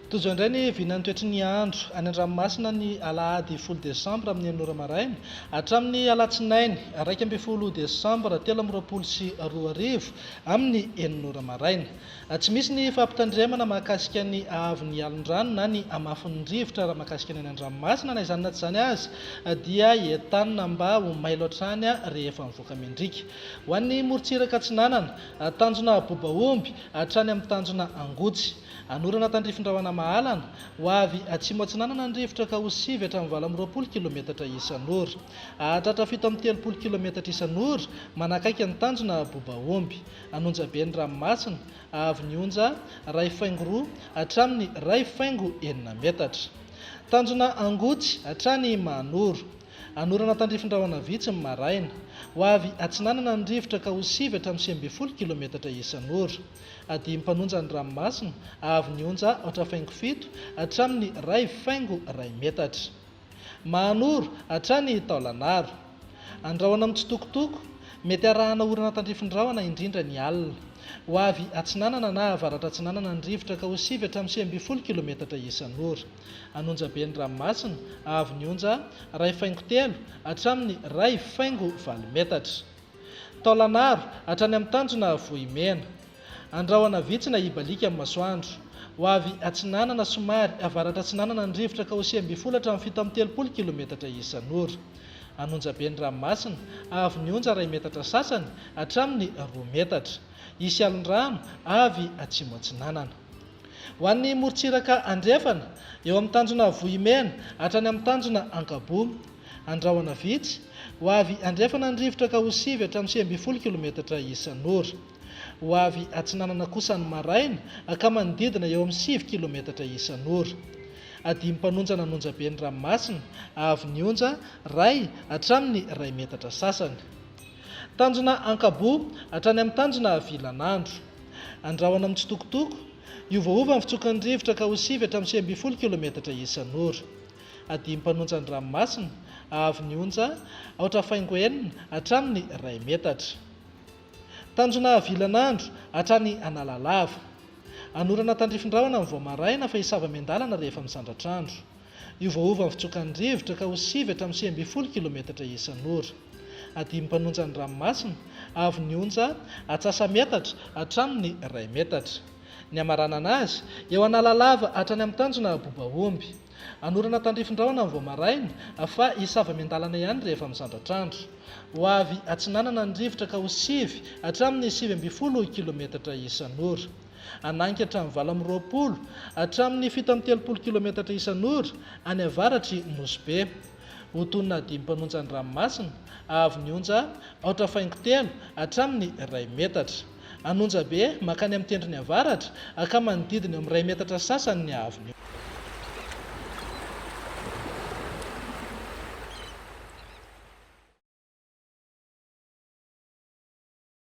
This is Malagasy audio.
Toy izao indray ny vinan'ny toetry ny andro any an-dranomasina ny alahady folo desambra amin'ny enina ora maraina hatramin'ny alatsinainy 11 desambra 2023 amin'ny enina ora maraina. Tsy misy ny fampitandremana mahakasika ny haavon'ny alon-drano na ny hamafin'ny rivotra raha mahakasika ny any an-dranomasina. Na izany na tsy izany aza dia entanina mba ho mailo hatrany rehefa mivoaka miandriaka. Ho an'ny morontsiraka atsinanana, tanjona Bobaomby hatrany amin'ny tanjona Angotsy. Anorana tandrifin-drahona mahalana, ho avy atsimo atsinanana ny rivotra ka ho sivy hatramin'ny 28 kilometatra isan'ora. Hahatratra 37 kilometatra isan'ora manakaiky ny tanjona Bobaomby. An'Onjabe ny ranomasina, avy ny onja iray faingo roa hatramin'ny iray faingo enina metatra. Tanjona Angotsy hatrany Mahanoro. Anorana tandrifin-drahona vitsy ny maraina. Ho avy atsinanana ny rivotra ka ho sivy hatramin'ny 19 kilometatra isan'ora. Dimy mpanonja ny ranomasina, avy ny onja aotra faingo fito hatramin'ny iray faingo iray metatra. Mahanoro hatrany Taolanaro. Andrahona mitsitokotoko, mety arahana orana tandrifin-drahona indrindra ny alina. Ho avy atsinanana na avaratra atsinanana ny rivotra ka ho sivy hatramin'ny 19 kilometatra isan'ora. An'Onjabe ny ranomasina, avy ny onja iray faingo telo hatramin'ny iray faingo valo metatra. Taolanaro, hatrany amin'ny tanjona Vohimena. Andrahona vitsy na hibaliaka amin'ny masoandro. Ho avy atsinanana somary avaratra atsinanana ny rivotra ka ho 19 hatramin'ny 37 kilometatra isan'ora. An'Onjabe ny ranomasina, avy ny onja iray metatra sasany hatramin'ny roa metatra. Hisy alon-drano avy atsimo atsinanana. Ho an'ny morontsiraka andrefana, eo amin'ny tanjona Vohimena hatrany amin'ny tanjona Ankaboa. Andrahona vitsy, ho avy andrefana ny rivotra ka ho sivy hatramin'ny 19 kilometatra isan'ora. Ho avy atsinanana kosa ny maraina ka manodidina eo amin'ny sivy kilometatra isan'ora. Dimy mpanonja nanonja be ny ranomasina, avy ny onja iray hatramin'ny iray metatra sasany. Tanjona Ankaboa hatrany amin'ny tanjona Vilanandro. Andrahona mitsitokotoko, hiovaova ny fitsokan'ny rivotra ka ho sivy hatramin'ny 19 kilometatra isan'ora. Dimy mpanonja ny ranomasina, avy ny onja aotra faingo enina hatramin'ny iray metatra. Tanjona Vilanandro hatrany Analalava. Anorana tandrifin-drahona ny vao maraina fa hisava miandalana rehefa misandratr'andro. Hiovaova ny fitsokan'ny rivotra ka ho sivy hatramin'ny 19 kilometatra isan'ora. Dimy mpanonja ny ranomasina, avy ny onja atsasa-metatra hatramin'ny iray metatra. Ny hamaranana azy, eo Analalava hatrany amin'ny tanjona Bobaomby. Anorana tandrifin-drahona ny vao maraina fa hisava miandalana ihany rehefa misandratr'andro. Ho avy atsinanana ny rivotra ka ho sivy hatramin'ny 19 kilometatra isan'ora. Hanainga hatramin'ny 28 hatramin'ny 37 kilometatra isan'ora any avaratr'i Nosy Be. Ho tonona dimy mpanonja ny ranomasina, haavon'ny onja aotra faingo telo hatramin'ny iray metatra. An'Onjabe mankany amin'ny tendrony avaratra ka manodidina eo amin'ny iray metatra sasany ny haavon'ny.